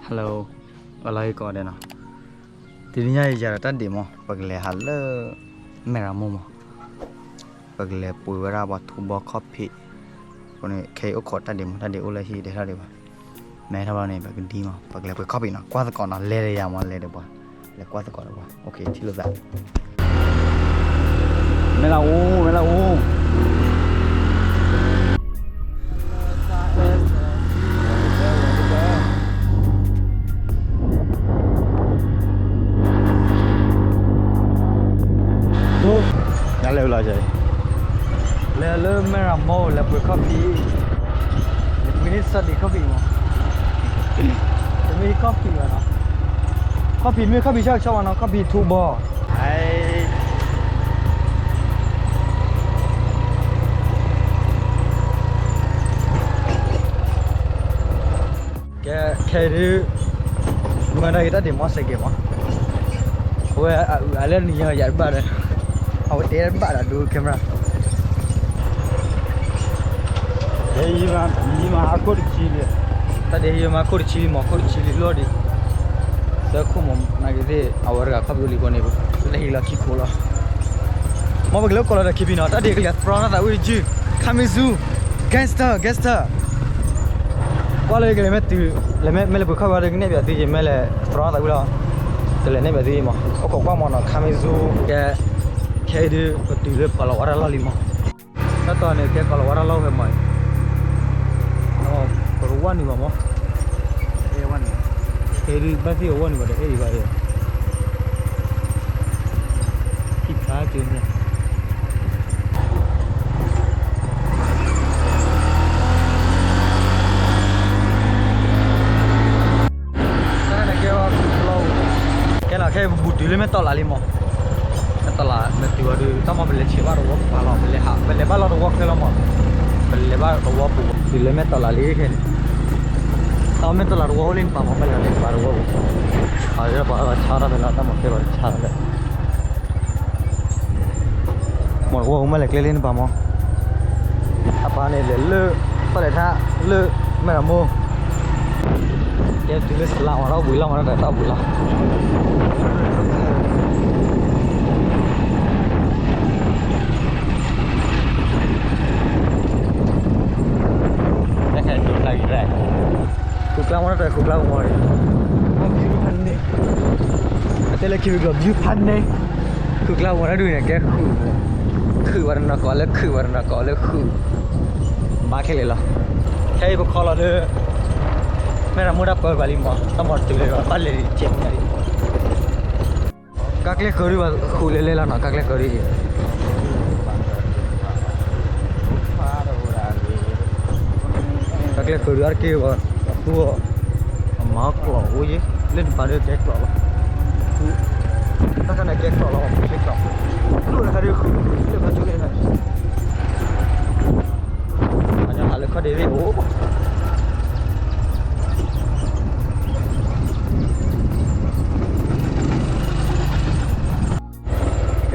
Hello, အလီၢ်ဟ့ၣ်ကိးဂၤဒဲးနီၤ, တနံၤညါအံၤယၤဒီးတၢ်ဒ့ၣ်မး ပကလဲၤဟးလၢ မဲၢ်ရမိၢ်မး, ပကလဲၤပှ့ၤဝဲဒၣ်ပှၤထူဘီခီၣ်ဖံး, အဃိန့ၣ် ခဲအံၤအိၣ်ခိးတၢ်ဒ့ၣ်မး တၢ်ဒ့ၣ်အိၣ်လၢဟံၣ်ဒဲးထီၣ်ဒံးဘၣ်, မ့ၢ်ထီၣ်ဘၣ်န့ၣ် ပကဒံမး ပကလဲၤပှ့ၤခီၣ်ဖံးနီၤ, ကွၢ်သကိးနီၤ လဲၤဒီးယၤမး လဲၤဒီးပှၤ, လဲၤကွၢ်သကိးဒီးပှၤ, အိၣ်ခ့ ထံၣ်လိာ်သး မဲၢ်လၢအူ, မဲၢ်လၢအူ. ညါလဲၤဝဲလီၤ, လဲၤလၢမဲၢ်ရမိၢ် လဲၤပှ့ၤခီၣ်ဖံး, ပှ့ၤန့ၢ် Sunday ခီၣ်ဖံးမး, တမ့ၢ်ခီၣ်ဖံးဘၣ်နီၤ, ခီၣ်ဖံးမ့ၢ်ခီၣ်ဖံးဆီဆီဘၣ်နီၤ, ခီၣ်ဖံးထူဘီ ကဲ ခဲအံၤဒုး မၤတၢ်က့ၤတၢ်ဒ့ၣ်မး စဲးကဲးမး, အဝဲအအုၣ်အါလၢနံၤညါယၤတဘၣ်ဒီး, အဝဲတဲတဘၣ်ဒီးဒုး camera တၢ်ဒ့ၣ်ယမၤခိၣ်တဆံလံမး, ခိၣ်တဆံလံလီၤဒံး, သၢခိၣ်မး နာ်က့ၤသ့ၣ် အဝဲတဂၤခီၣ်ဖံးအိၣ်လံအဃိန့ၣ် လၢဟံၣ်လီၤခံခိၣ်လီၤ. မ်ပကလဲၤအိၣ်ခိးလီၤဒီး ခ့ပံနီၤ, တၢ်ဒ့ၣ်ကလဲၤသြီထီၣ်သးဝံၤတယုၢ်, coming soon, gangster, gangster. ကွၢ်လၢကလဲၤမ့ၢ်တုၤ, လဲၤမ့ၢ်လဲၤပှ့ၤခီၣ်ဖံးဒီး ကနဲၣ်ပၠးသုယဲမ့ၢ်လဲၤသြီထီၣ်သးဝံၤလီၤ, တလဲၤနဲၣ်ပၠးသုယဲမး, အိၣ်ခိးကွၢ်မးနီၤ coming soon. ကဲ, ခဲအံၤဒုး ပတုၤလၢကီၤလၤဝါတၢ်လီၢ်လံမး, တၢ်တီန့ၣ် ကဲကီၤလၤဝါတၢ်လီၢ်ဖဲမးအံၤ, ပကဝဲနုာ်ဘၣ်မး, ခဲအံၤဒုး ဘၣ်သ့ၣ်အဝဲနုာ်ဘၣ်ဒီး အဲၣ်ဒံးဘၣ်အံၤ, ထံၣ်ဖျါကၠိန့ၣ် ကဲနီၤ ခဲအံၤပဘူးတုၤလၢမဲၢ်တီၢ်လးလံမး, မဲၢ်တီၢ်လး မ့ၢ်တုၤဝဲဒုး တၢ်မ့ၢ်ပလဲၤဆဲးဘၣ်တဝီပူၤလီၤ, ပလဲၤဟး ပလဲၤဘၣ်လီၢ်တဝီခဲလီၤမး, ပလဲၤဘၣ်တဝီပူၤ တုၤလၢမဲၢ်တီၢ်လးလံခဲန့ၣ်, တၢ်မဲၢ်တီၢ်လးတဝီအိၣ်လၢနပၤမး မဲၢ်လၢနပၤတဝီပူၤ, အဝဲပှၤဆါတၢ်ဖဲလီၤ တၢ်မၤဖဲပှၤတဆါတၢ်ဖဲ မ့ၢ်တဝီပူၤမ့ၢ်လဲၤကျဲလၢနပၤမး, အပၢ်န့ၣ်လဲၤလၢ ပၢ်လဲၤထါ လၢ မဲၢ်ရမိၢ်, ကဲတုၤလၢစလါမး တၢ်အိၣ်ဘှံးလီၤမး တၢ်အိၣ်ဘှံးလီၤ တၢ်ခဲအံၤဒိဖျါဂ့ၤ, ဃုာ်ကျါမး တၢ်ဃုာ်ကျါမး, အတဲလၢခံဘ့ၣ်ကျိၤ view ဖးန့ၣ်, ဃုာ်ကျါမး တၢ်ဒုးန့ၣ် ကဲဃုာ်, ခုၣ်ဝဲတနီၤကီးလၢခုၣ် ဝဲတနီၤကီးလၢဃုာ်, ဘၣ်ခဲလၢာ်လီၤ, ခဲအံၤပခီလီၤလၢ မဲၢ်ရမိၢ်တၢ်ပၢဘၣ်လံမး တၢ်မၤတုၤလၢဘၣ်လဲၤကဲမးန့ၣ် ကါကျဲဃၢၤဒုးဘၣ်ဃုာ်လဲၤလဲၤလီၤနီၤ ကါကျဲဃၢၤဒုးအံၤ, ကါကျဲဃၢၤဒုးအါတက့ၢ်ဘၣ်, အသူအီၤ, အမၤကျိးအိၣ်ယဲ, လၢနပၤဒုးကဲကျိးလီၤ, တၢ်ခါန့ၣ်ကဲကျိးလီၤ ကျဲကျိး, ကျိးတခါဒုးဃုာ်, လၢဘၣ်ကျိးလဲၣ် အညီဟးလၢခီၣ်ဒ့ၣ်အိၣ်,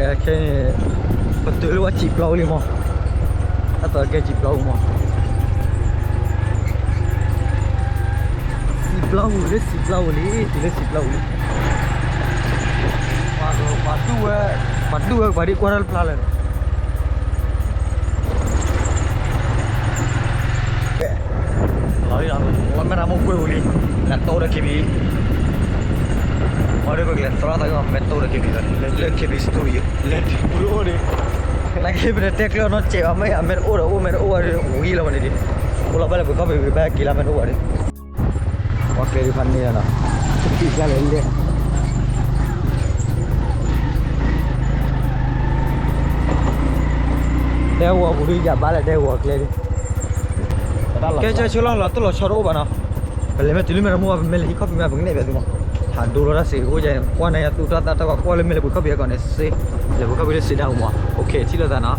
ခဲအံၤ ပတုၤလၢဝဲစံာ်ပျီပူၤလံမး, တၢ်သီကဲစံာ်ပျီပူၤမး, စံာ်ပျီပူၤလၢစံာ်ပျီပူၤလံ တုၤလၢစံာ်ပျီပူၤလံ, ပှၤဒူဝဲ, ပှၤဒူဝဲပှၤဒ်ကွၢ်တၢ်တဖျါလၢာ် လီၤလံလီၤ, လီၤမဲၢ်ရမိၢ်ကွဲပူၤလံ, နတိၢ်ဒီး ခ့ပံ, အီၤဒီးပကလဲၤသရၣ်သးကမ့ၢ်တိၢ်ဒီး ခ့ပံ, လၢ ခ့ပံ studio လဲၤဒံးပူၤအိၣ်ဒီး, နကဟ့ၣ်ပတတဲကျၢၤနီတစဲးဘၣ် မ့ၢ်အမဲၢ်တအိၣ်ဒီးအိၣ် မဲၢ်တအိၣ်ဝဲဒီး ဝံၤလီၤဝဲန့ၣ်ဒံး, အိၣ်လီၤဘၣ်လၢပခီၣ်ဖံးဘၣ်က့ၤလၢမဲၢ်တအိၣ်ဝဲဒီး ပှၤကျဲဒုးဖးန့ၢ်လီၤနီၤ, တဖံးကျါလဲၣ်လဲၣ်, တဲဝီၤပူၤဒုးယၤဘၣ်လၢတဲဝီၤကျဲဒုး, ကဲဆၢဆၢလီၤလီၤ တၢ်လီၤဆီတအိၣ်ဘၣ်နီၤ, ပလဲၤမ့ၢ်တုၤလၢမဲၢ်ရမိၢ်ဘၣ် ပမ့ၢ်လဲၤဟံးခီၣ်ဖံးမ့ၢ် ပကနဲၣ်ပၠးသုမး, ဟးဒိလီၤတၢ်စ့ၢ်ကီး အိၣ်ယဲ ကွၢ်နၤယၤသူၣ်တၢ်သးတၢ်ကွၢ် ကွၢ်လၢမ့ၢ်လဲၤပှ့ၤခီၣ်ဖံးအကီၢ်န့ၣ်စ့, လဲၤပှ့ၤခီၣ်ဖံးလၢစ့ဒၣ်ပူၤမး, အိၣ်ခ့ ထံၣ်လိာ်သးနီၤ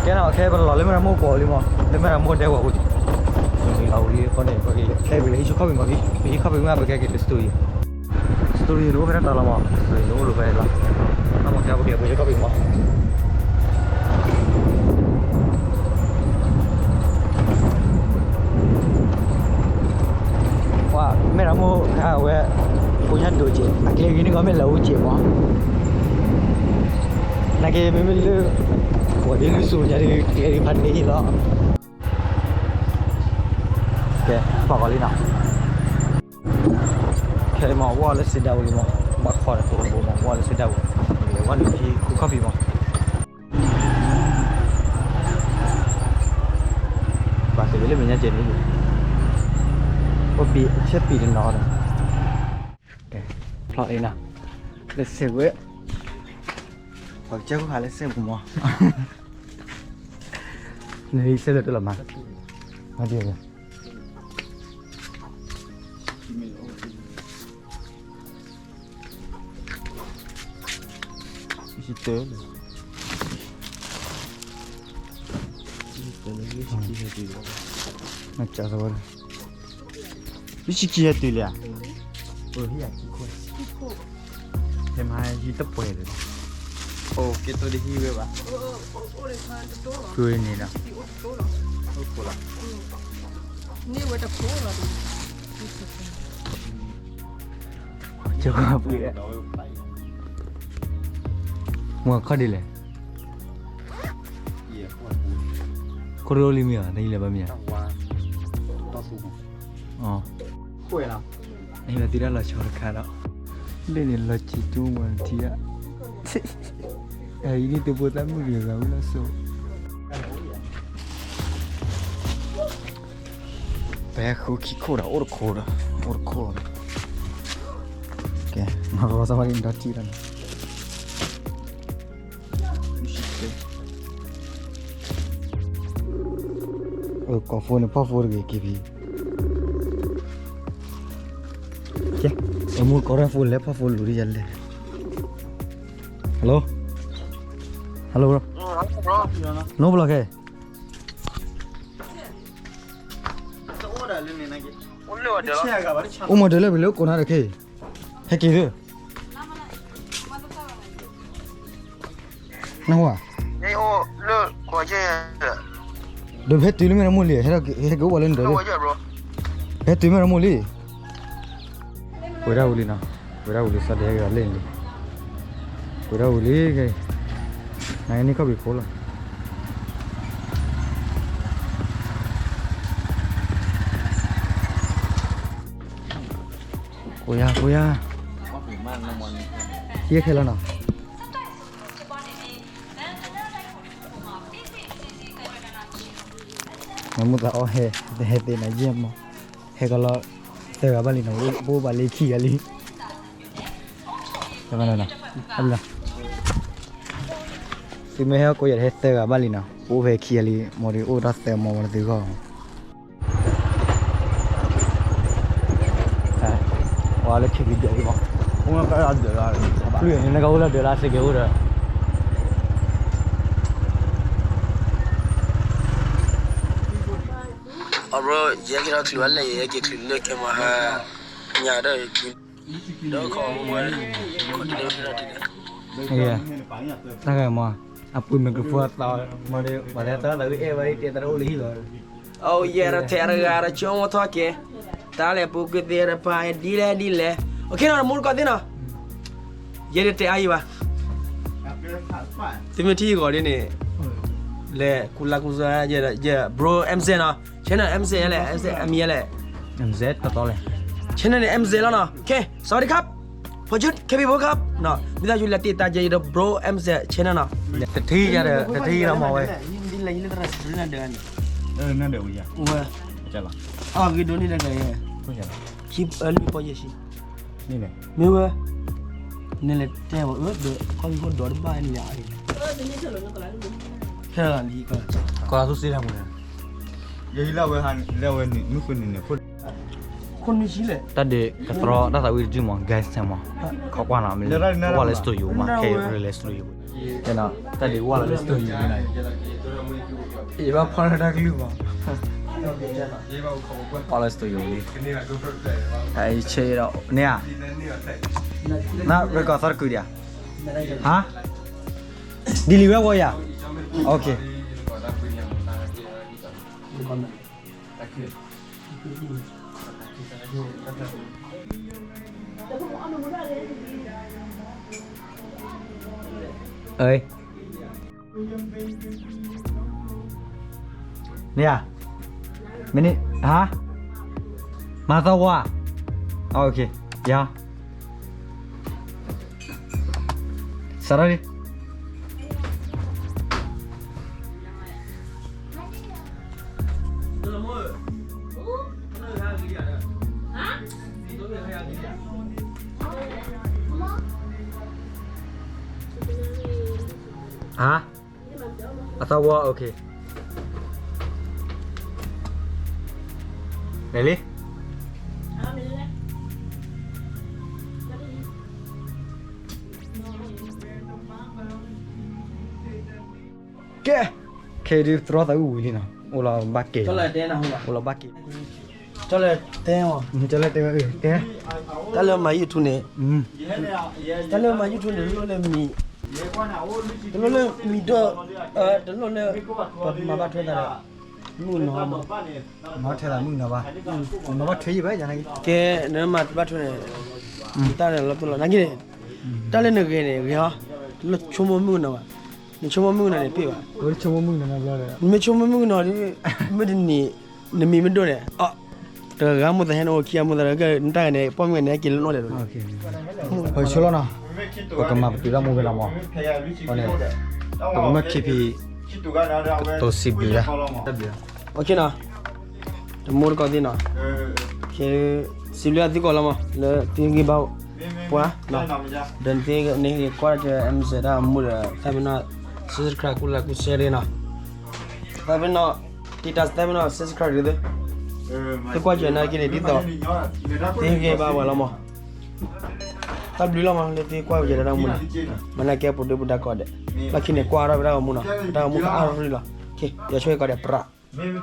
ကဲနီၤ ခဲပလီၤလၢမဲၢ်ရမိၢ်ကိးလံမး လၢမဲၢ်ရမိၢ်ဒဲကဝီၤပူၤ, လီၤဝံၤလံအဃိန့ၣ် ခဲပလဲၤဟံးဆူခီၣ်ဖံးမး, ပဟံးခီၣ်ဖံးမ့ၢ် ပကဲက့ၤလၢ studio, studio န့ၣ်အိၣ်ဖဲတၢ်လီၤမး, studio န့ၣ်အိၣ်လၢဖဲလီၤ, အမ့ၢ်ခဲပကလဲၤပှ့ၤခီၣ်ဖံးမး ပ မ့ၢ်ဒၣ်မိၢ်အဝဲ ဖိညါဒိၣ်က့ၤ အကျဲဂ့ၤန့ၣ်ကီး မ့ၢ်လၢအိၣ်က့ၤမး, နာ်က့မ့မ့ၢ်လၢ ပှၤဒ်လၢစိၤညါဒီး ကျဲဒ်ဖးန့ၣ်လီၤ. ကဲ ဖီၣ်ကီးလံနီၤ, ခဲအံၤမး ဝဲလၢစံးဒၣ်ဝဲလံမး, ဘၣ်ခီဒီး တအိၣ်တဘိမး ဝဲလၢစံးဒၣ်ဝဲ, ဝဲနုာ်ထံခူခီၣ်ဖံးမး, ဘၣ်သ့ၣ်လၢမဲာ်ညါကဲးန့ၣ်, အိၣ်ပံၤဆဲးပံၤတနီၤဒီး, ဖျီၣ်အံၤနီၤ, လၢစဲးဝဲ, ပှၤကစၢ်ခိၣ်ဟးလၢစဲးပူၤမး, နစဲးလၢတလီၤမး, မၤဒ်လဲၣ် တၢ်လၢ တၢ်လၢ လၢဆံခံဟဲတုၤလံ, လၢဆံခံဟဲတုၤလံဧါ, ဟဲမၤဟံးတပှဲၤလၢၤ, အိၣ်က့ၤတိၢ်တဟံးဝဲဘၣ်, ကွ့န့ၣ်ဒီး, န့ၢ်ဝဲတဖိလီၤ, ကပှ့ၤ, မ့ၢ်ခီၣ်ဒ်လဲၣ်, ခိၣ်ရိလံမ့ၢ်ဧါ တဟံးလဲၤဘၣ်မ့ၢ်ဧါ, နဟံးလီၤသံတၢ်လီၤဆီတခါဒီး, လၢန့ၣ်လီၤစံၣ်တူၢ်မၤထံဧါ, အံၤန့ၣ်တဘိသၣ်မုၣ်ဂ့ၤဂၤဝံၤလီၤစိ, ပဟဲဃုခံခိၣ်ဒီး အိၣ်တခိၣ်ဒီး အိၣ်တခိၣ်လီၤ, ကဲ မၤကလီၤသးဝဲဒ်န့ၣ်ဒီးထံၣ်လီၤန့ၣ် ကိးဖိန့ၣ် ဖီၣ်ဖိတဂ့ၤ က့ၤဖံ, ကဲ အမိၢ်ကိးထီၣ်ဖိလဲၤဖီၣ်ဖိလူၤဒ်ယၤလဲၣ်, hello, hello bro, no problemခဲ, အိၣ်မၤဒၢးလၢပှၤလၢကိးနၤဒီးခဲအံၤ, ဟဲက့ၤသၢ နၢ်ဟူဧါ, ဒီးဖဲတုၤလၢမဲာ်တမိၢ်လံ, ဟဲက့ၤအိၣ်ဘၣ်လၢနဒၢးလံ, ဖဲတုၤမဲာ်တမိၢ်လံ, ဝဲဒၣ်ဝံၤလံနီၤ, ဝဲဒၣ်ဝံၤလံ စီၤဒဲးဟဲက့ၤလၢန့ၣ်လံ, ဝဲဒၣ်ဝံၤလံ, နန့ၢ်ခီၣ်ဘံးခိၣ်လီၤ. ကိယၤ ကိယၤ, ယဲၢ်ခဲလၢာ်နီၤ, မ့ၢ်မူသးအီၣ်ဟဲ, တဟဲသ့နၤယဲၢ်မး, ဟဲကလီၤ, သၢဂၤဘၣ်လံနီၤ, ပအိၣ်ဘၣ်လံခံဂၤလံ, သုမ့ၢ်ဟဲကိယၤ ဟဲသၢဂၤဘၣ်လံနီၤ, ပအိၣ်ဖဲခံဂၤလံ, မ့ၢ်ဒီးအိၣ်တၢ်သၢမး ဝဲတသုဂီၢ် ဝဲလၢခံကဒဲးလံမး, နကအိၣ်လၢဒၢးလၢစ့ၢ်ကီးအိၣ်ဒီး, အဘျီ ယဟဲက့ၤထီၣ်ချုးဝဲလဲၣ်, ယဟဲက့ၤချုးလၢကဲမၤဟါ, ညါဒီး ဒီးခီဝဲ, ခီတလဲဝဲဒၣ်တလဲ, တၢ်ဂၤမး, အပူၤ microphone အသီ, မ့ၢ်ဒီး ပှၤလၢသးလၢအဲၣ်ဝဲဒၣ်တဲတၢ်တအိၣ်လၢဟံၣ်လီၤ, အိၣ်ယဲၢ်တထဲတဂၤဒီး ဆိကမိၣ်ထီၣ်က့ၤ, တၢ်လဲၤပူၤကွံာ်သ့ၣ်တဖၣ် ဒ်လဲၣ်ဒ်လဲၣ်, အိၣ်ခ့နီၤ တမူတကိးသ့ၣ်နီၤ, ယဲဒၣ်တဲအါယံၤဘၣ်, သုမ့ၢ်ထံၣ်ဂီၤဒ်န့ၣ်, လဲၤကူလၢကူစါ, ယဲ bro MZ နီၤ, channel MZ လဲၣ်, MZ အမံၤလဲၣ်, MZ တီတီလဲၣ်, channel န့ၣ် MZ လီၤနီၤ, ကဲ สวัสดีครับ ผมชื่อ เคพี ครับ နီၤ, မ့ၢ်သးယူၤလဲၤတ့ၢ်တၢ်ယဲအံၤဒီး bro MZ channel နီၤ, တထံၣ်ယၤဒီး တထံၣ်ယၤဒီးမ့ၢ်ဝဲ, အဂ့ၤဒိၣ်န့ၣ်တဂၤ, မ့ၢ်ဝဲ, နလဲၤတဲဝဲအၢဒီး ကီၢ်ဟံၣ်ခိၣ်ဒီးတဘၣ်န့ၣ်, ဟဲလီၤလံ, ကီၢ်သူစ့တၢ်မူန့ၣ်, ယဟံးလၢဝဲ, လၢဝဲနုာ်နုာ်ခိၣ်နုာ်န့ၣ်, ခိၣ်နုာ်ဆံလဲၣ်, တၢ်ဒုးကသြီတၢ်သးဝံၣ်တစုမး guys မး, ခီကွၢ်နီၤ, မ့ၢ်လၢဝဲလၢ studio မး, ခဲအံၤလၢ studio တၢ်ဒုးဝဲလၢ studio န့ၣ်, ယဘၣ်ဖီၣ်လၢတၢ်ကလုၢ်မး, ဝဲလၢ studio လံ, အဆ့ဒီး န့ၣ်ဧါ, န record သီတကုာ်ဒံးဧါ, ဟါ, delete ဝဲဝဲယၤ, okay. เอ้ย เนี่ย ไม่นี่ ฮะ มาสวะ โอเค เดี๋ยว สาระดิ ฮะ အသဝီ โอเค လဲၤလံ ကဲ ခဲဒုးတြီသးအုးဝံၤလံနီၤ အိၣ်လီၤဘၣ်က့ၤ အိၣ်လီၤဘၣ်က့ၤ ကၠီလဲၤတဲနီၤ ကၠီလဲၤတဲဝဲ ကဲ တၢ်လၢမၤ YouTube န့ၣ် တၢ်လၢမၤ YouTube န့ၣ် တလိၣ်လၢမံၤ တလိၣ်လၢမံၤဒိၣ် တလိၣ်လၢ ပမၤဘၣ်ထွဲသးဒီး မုၣ်ကနီၤ မၤထဲသးမုၣ်ကနီၤဘၣ် မၤဘၣ်ထွဲယံၤဘၣ် ကဲ နမၤဘၣ်ထွဲန့ၣ် တၢ်န့ၣ်လီၤတိၢ်လီၤ နာ်က့န့ၣ် တၢ်လၢနဂဲၤန့ၣ် ဂဲၤဟီ တလိၣ်ဆိကမိၣ်မုၣ်ကနီၤဘၣ် နဆိကမိၣ်မုၣ်ကနီၤန့ၣ် ပ့ၢ်ဘၣ် နမ့ၢ်ဆိကမိၣ်မုၣ်ကနီၤဒီး မ့ၢ်တနံၤ နမံၤမ့ၢ်ဒိၣ်န့ၣ် တဂၤမိၢ်သးဟဲနအိၣ်ခံဂၤမိၢ်သးဒီး နတၢ်ဂၤန့ၣ် ပိာ်မုၣ်ဂၤန့ၣ် ဟဲက့ၤလၢနအိၣ်လဲၣ်လီၤ ပဆိလီၤနီၤ ပကမၤပတုာ်တၢ်မူဝဲလီၤမး အဃိန့ၣ် ပကမၢခံဖံ ကတိၤစံးဘျုးတၢ် OK နီၤ တမူတကိးသ့ၣ်နီၤ စံးဘျုးသုကိးလီၤမး လၢသုဟ့ၣ်ဂံၢ်ဘါပှၤ ဒီးနသုကကွၢ်တၢ် M Z တၢ်မူဒီး သးပ့ၤနီၣ် subscribe ကူလၢကူ share နီၤ သးပ့ၤနီၣ် တံတၢ်သးပ့ၤနီၣ် subscribe သု သုကွၢ်စၢၤနာ်က့န့ၣ် ဒ်သိး သုဟ့ၣ်ဂံၢ်ဘါပှၤလီၤမး တၢ်ဘျုးလီၤမး လၢသုကွၢ်က့ၤတၢ်မူနီၤ မၤနၢ်ကဲပူၤဒုပူၤဒါကိးဒဲး လီၢ်ခံန့ၣ် ကွၢ်ထီၣ်ဝဲဒၣ်ဂီၤမူနီၤ တၢ်ဂီၤမူကအါရံၣ်လီၤ ယွၤဆိၣ်ဂ့ၤကိးဒဲးပြး